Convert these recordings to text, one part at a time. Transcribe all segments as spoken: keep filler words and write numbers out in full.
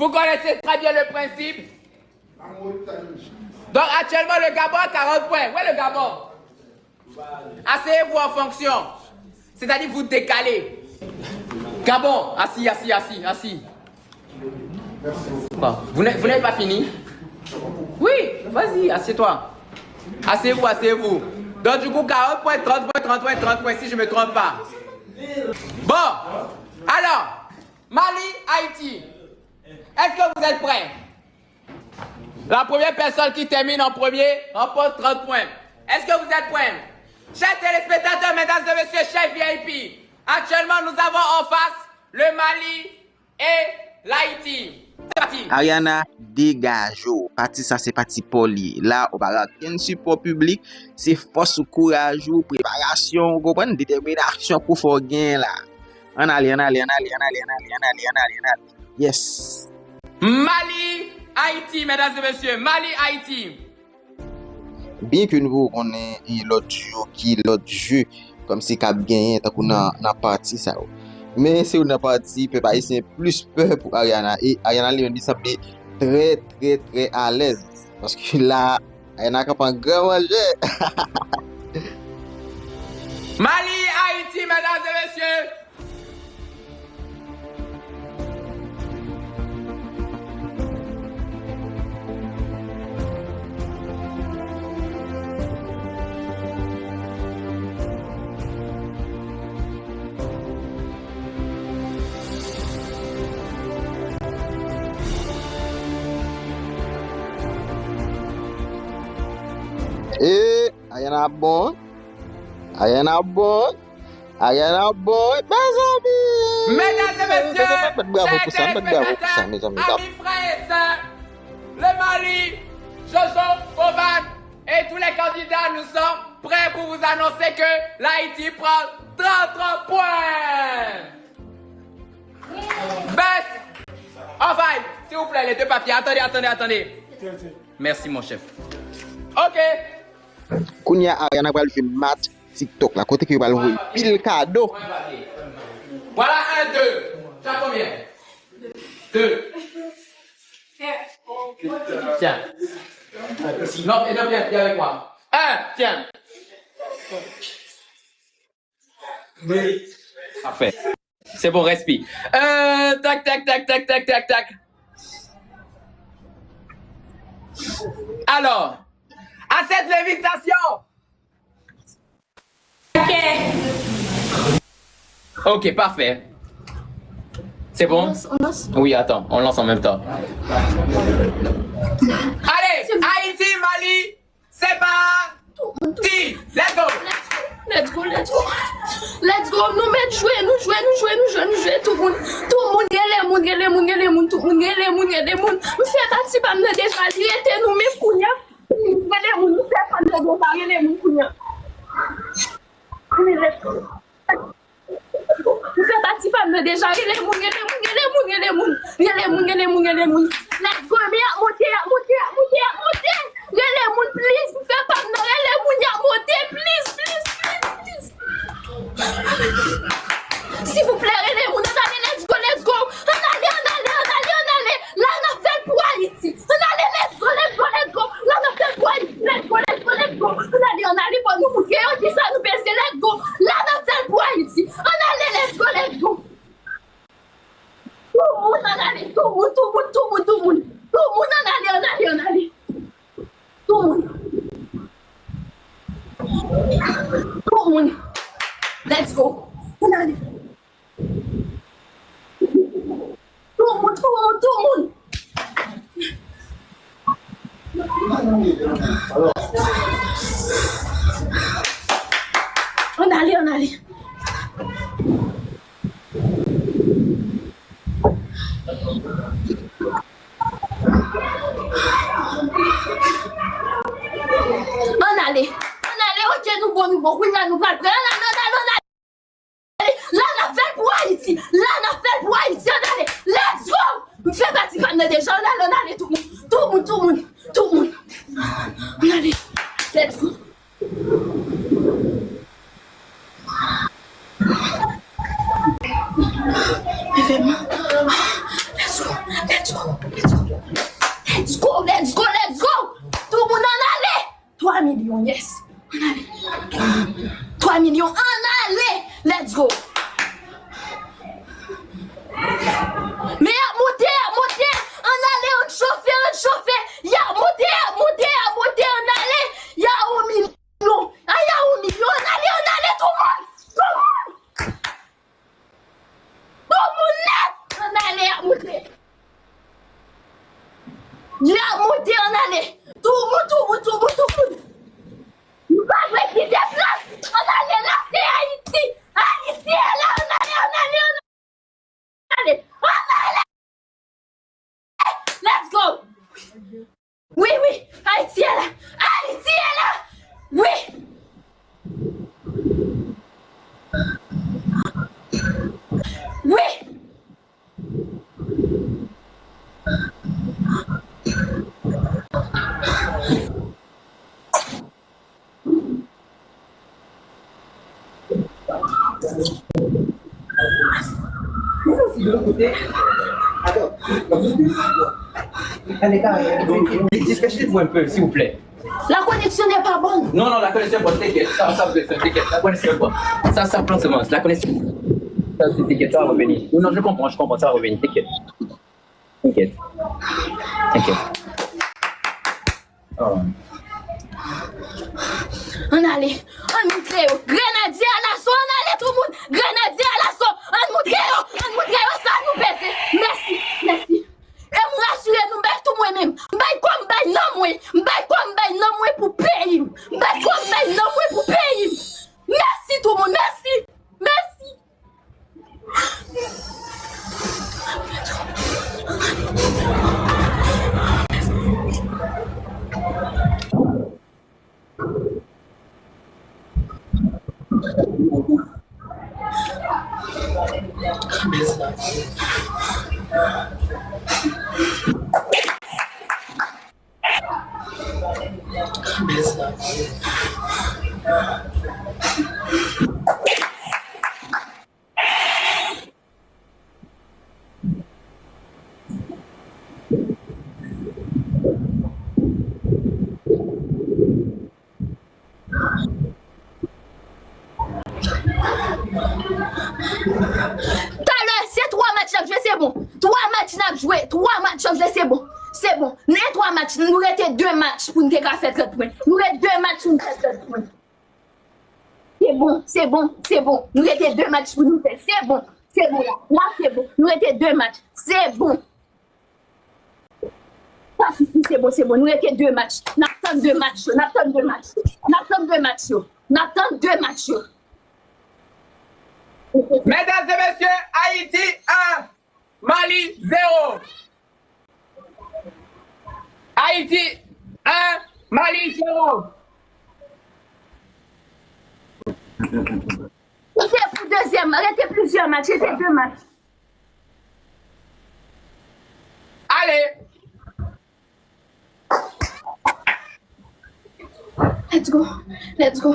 Vous connaissez très bien le principe. Donc actuellement, le Gabon a quarante points. Où est le Gabon? Asseyez-vous en fonction. C'est-à-dire vous décalez. Gabon, assis, assis, assis, assis. Quoi? Vous n'avez vous n'avez pas fini? Oui, vas-y, assieds-toi. Asseyez-vous, asseyez-vous. Donc du coup, quarante points, trente points, trente points, trente points, si je me trompe pas. Bon, alors, Mali, Haïti. Est-ce que vous êtes prêts? La première personne qui termine en premier remporte trente points. Est-ce que vous êtes prêts? Chers téléspectateurs, mesdames et messieurs, chers V I P, actuellement nous avons en face le Mali et l'Haïti. C'est parti. Ariana, degaje w. Pati sa se pati pa w li ye. La, ou pa gen sipò piblik, se fòs ou, kouraj ou, preparasyon, ou konprann, detèminasyon pou fè w genyen la. Ann ale, ann ale, ann ale, ann ale, ann ale, ann ale, ann ale, ann ale. Yes. Mali, Haïti, mesdames et messieurs, Mali, Haïti. Byenke nou poko konnen, e, lòt yo ki lòt je kòmsi k ap genyen tankou nan, nan pati sa yo. Men se youn nan pati pèp ayisyen plis pè pou Ariana. E Ariana li menm li sanble trè, trè, trè alèz. Paske la, Ariana kanpe an gran manje. Mali, Haïti, mesdames et messieurs. E Ariana bon. Ariana bon. Ariana bon, mezanmi. Mesdames et messieurs, chers téléspectateurs, amis, frères et sœurs, le Mali, Jojo, Bovan et tous les candidats, nous sommes prêts pour vous annoncer que l'Haïti prend trente-trois points. Best of five, s'il vous plaît, les deux papiers. Attendez, attendez, attendez. Merci, mon chef. Ok. Kounye a, Ariana pral jwe match TikTok la, kote ke yo pral voye pil kado. Voilà un, deux. T'as combien? Deux. Tiens. Non, et non, viens, viens avec moi. Un, tiens. Parfait. C'est bon, respire. Euh, tac, tac, tac, tac, tac, tac, tac. Alors, à cette lévitation. Ok. Ok, parfait. C'est bon? On lance, on lance. Oui, attends, on lance en même temps. Allez, Haïti, Mali, c'est parti! Let's go! Let's go, let's go, let's go! Nou mèt jwe, nou jwe, nou jwe, nou jwe, nou jwe, tout moun, tout moun, rele moun, rele moun, rele moun, tout moun, rele moun, rele moun. M fè pati pa m nan deja, li rete nou menm kounye a. Rele moun, m fè pa m nan deja, rele moun kounye a. Wi, let's go. M fè pati pa m nan deja. Rele moun, rele moun, rele moun, rele moun. Rele moun, rele moun, rele moun. Let's go, men y ap monte, y ap monte, y ap monte, y ap monte. Rele moun, please, m fè pa m nan. Rele moun, y ap monte, please, please, please, please. Silvouplè, rele moun, ann ale, let's go, let's go. Ann ale, ann ale, ann ale, ann ale. La n ap fè l pou Ayiti. Ann ale, let's go, let's go, let's go. La n ap fè l pou Ayiti. Let's go, let's go, let's go. Ann ale, ann ale, fò nou moutre yo kisa nou peze. Let's go. La n ap fè l pou Ayiti. Ann ale, let's go, let's go. Tout moun, ann ale. Tout moun, tout moun, tout moun, tout moun. Tout moun, ann ale, ann ale, ann ale. Tout moun. Tout moun. Let's go. Ann ale. Tout moun, tout moun, tout moun. Ann ale, ann ale. Ann ale. Ann ale, ok, nou bon, nou bon. Kounye a nou pral pran. Ann ale, ann ale, ann ale. La n ap fè l pou Ayiti. La n ap fè l pou Ayiti. Ann ale. Let's go. M fè pati pa m nan deja. Ann ale, ann ale, tout moun. Tout moun, tout moun. Tout moun. Ann ale. Let's go. Evènman. Let's go. Let's go, let's go, let's go, let's go. Tout moun ann ale. Twa milyon, yes. Ann ale. Twa milyon, ann ale. Let's go. Men y ap monte, y ap monte. Ann ale, ann chofe, ann chofe. Y ap monte, y ap monte, y ap monte, ann ale. Y a yon milyon. A, y a yon milyon. Ann ale, ann ale, tout moun. Tout moun. Tout moun nèt! Ann ale, y ap monte. Y ap monte, ann ale. Tout moun, tout moun, tout moun, tout moun. Nou pa vle kite plas. Ann ale, la se Ayiti. Ayiti e la, ann ale, ann ale, ann ale. Ann ale. Let's go! Wi, wi, Ayiti e la! Ayiti e la! Wi! Wi! Dispatchez-vous un peu, s'il vous plaît. La connexion n'est pas bonne. Non, non, la connexion est bonne, t'inquiète. Ça, ça peut faire, t'inquiète. La connexion est bonne. Ça, ça prend seulement. La connexion. Ça, c'est, t'inquiète, ça va revenir. Non, non, je comprends, je comprends, ça va revenir, t'inquiète. T'inquiète. T'inquiète. Oh. Ann ale, ann moutre yo. Grenadye alaso, ann ale tout moun. Grenadye alaso, ann moutre yo, ann moutre yo sa nou peze. Mèsi, mèsi. E m rasire nou, m bay tou mwen menm. M bay kò m, m bay nanm mwen. M bay kò m, m bay nanm mwen pou peyi m. M bay kò m, m bay nanm mwen pou peyi m. Mèsi tout moun, mèsi. Mèsi. Talè, se twa match n ap jwe, se bon. Twa match n ap jwe, twa match n ap jwe, se bon. Se bon. Nan twa match, nou rete de match pou n te ka fè trant pwen. Nou rete de match pou n fè trant pwen. Se bon, se bon, se bon. Nou rete de match pou nou fè. Se bon, se bon. La, la, se bon. Nou rete de match. Se bon. Pa sousi, se bon, se bon. Nou rete de match. N ap tann de match yo. N ap tann de match yo. N ap tann de match yo. N ap tann de match yo. Medam e mesye, Ayiti en, Mali zewo. Ayiti en, Mali zewo. Rete pou dezyèm, rete plizyè match, rete de match. Ale! Let's go. Let's go.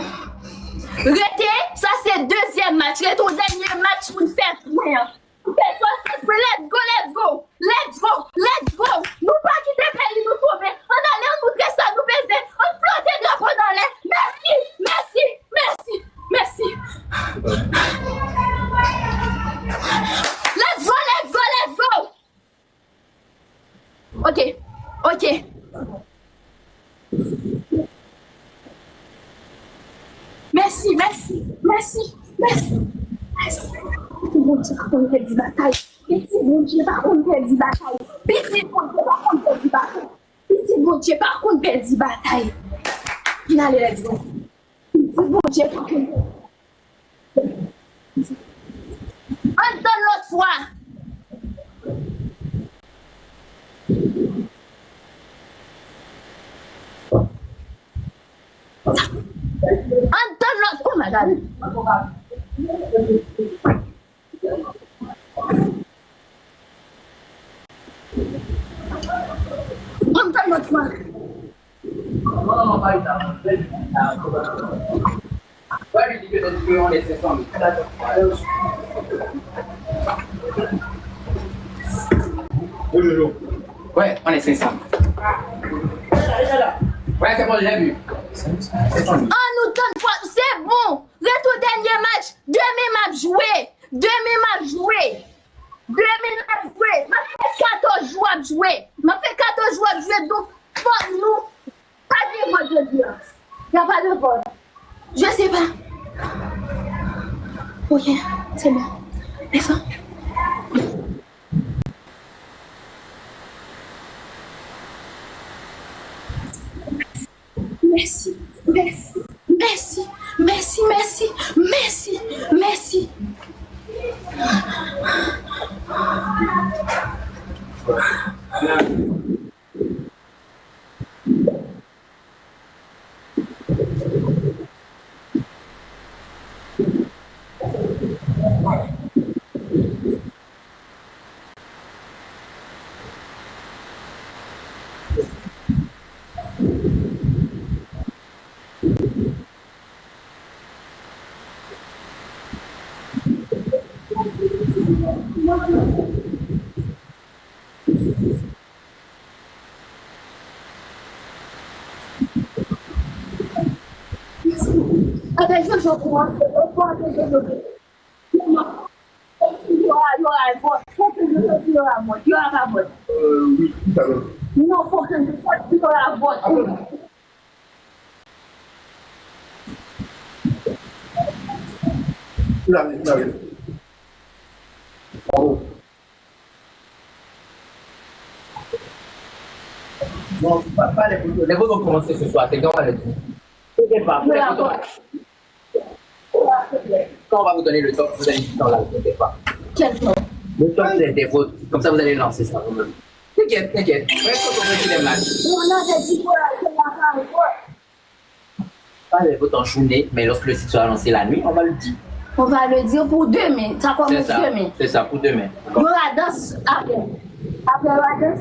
Rete, sa se dezyèm match. Rete yon dènye match pou n fè pwen an. Fè swasant pwen. Let's go, let's go. Let's go, let's go. Nou pa kite peyi nou tonbe. Ann ale, ann moutre sa nou peze. Ann flote drapo n anlè. Mèsi, mèsi, mèsi, mèsi. Let's go, let's go, let's go. Ok, ok. Mèsi, mèsi, mèsi, mèsi, mèsi. Pitit Bondye pa konn pèdi batay. Pitit Bondye pa konn pèdi batay. Pitit Bondye pa konn pèdi batay. Pitit Bondye pa konn pèdi batay. Ann ale, let's go. Pitit Bondye pa konn pèdi. Ann tann lòt fwa. Ann tann lòt, oh my God. Ann tann lòt fwa. Ouais, on est cinq cents. Ouais, c'est bon, je l'ai vu. An nou tann fò, se bon. Retou dènye match. Demen m ap jwe. Demen m ap jwe. Demen m ap jwe. M ap fè katòz jou ap jwe. M ap fè katòz jou ap jwe, donk fòk nou pa gen vòt jodi a. Y a pas de vote. Je sais pas. Ok, c'est bon. D'accord. Mèsi, mèsi, mèsi, mèsi, mèsi, mèsi, mèsi. Apre Jojo kòmanse, yo fò apre Jojo. Yo a, yo a vòt. Fò ke yo soti, yo a vòt. Yo a pa vòt. Euh, oui, tout à l'heure. Non, fò ke yo soti, yo a vòt. Bravo. Bon, pa, pa lè foto, lè foto kòmanse se swa, se gen pa lè di. Se gen pa, lè foto. Quand on va vous donner le top, vous allez dire dans la, t'inquiète pas. Quel top? Le top des, des votes. Comme ça, vous allez lancer ça vous-même. T'inquiète, t'inquiète. Reste au contrôle des matchs. On a des idées à la vote. Pas les votes en journée, mais lorsque le site sera lancé la nuit, on va le dire. On va le dire pour demain. Ça commence demain. C'est ça, c'est ça, pour demain. D'accord. Yo la dans après. Après la dans.